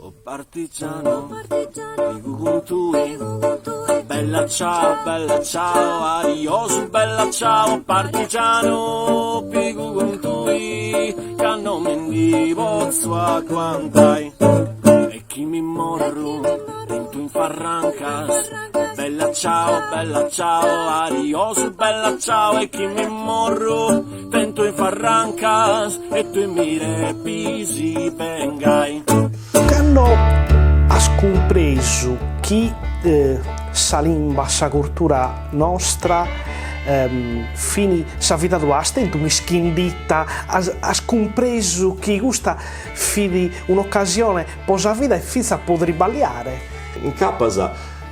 O partigiano, pigu cun tui, bella ciao, bella ciao, adiosu bella ciao, partigiano, pigu cun tui, ca no mi ndi potzu aguantai. E chi mi morru tentu in farrancas, bella ciao, bella ciao, adiosu bella ciao, e chi mi morru tentu in farrancas, E tui mi depis bengai. Cando as cumpresu chi sa limba, sa curtura nostra fin sa vida tua, as tentu un'ischindita, as as cumpresu chi custa fit un'ocasione po sa vida e fintzas po triballiare? Incapas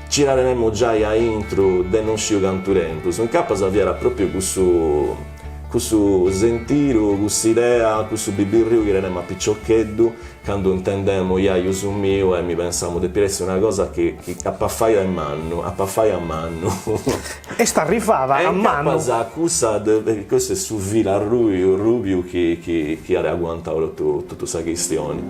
nci dda tenemu giai a intru de non sciu cantu tempus, incapas fiat propriu cussu Cussu sentidu, cuss'idea, cussu bibirriu chi tenemu a piciocheddu, candu intendemu jaju su miu e mi pensamu depit essi una cosa chi chi ap'a fai a mannu, ap'a fai a mannu. Est arrivada a mannu. E incapas cussa, custu est su filu arrubiu rubiu chi chi chi at aguantau totu totu sa chistioni.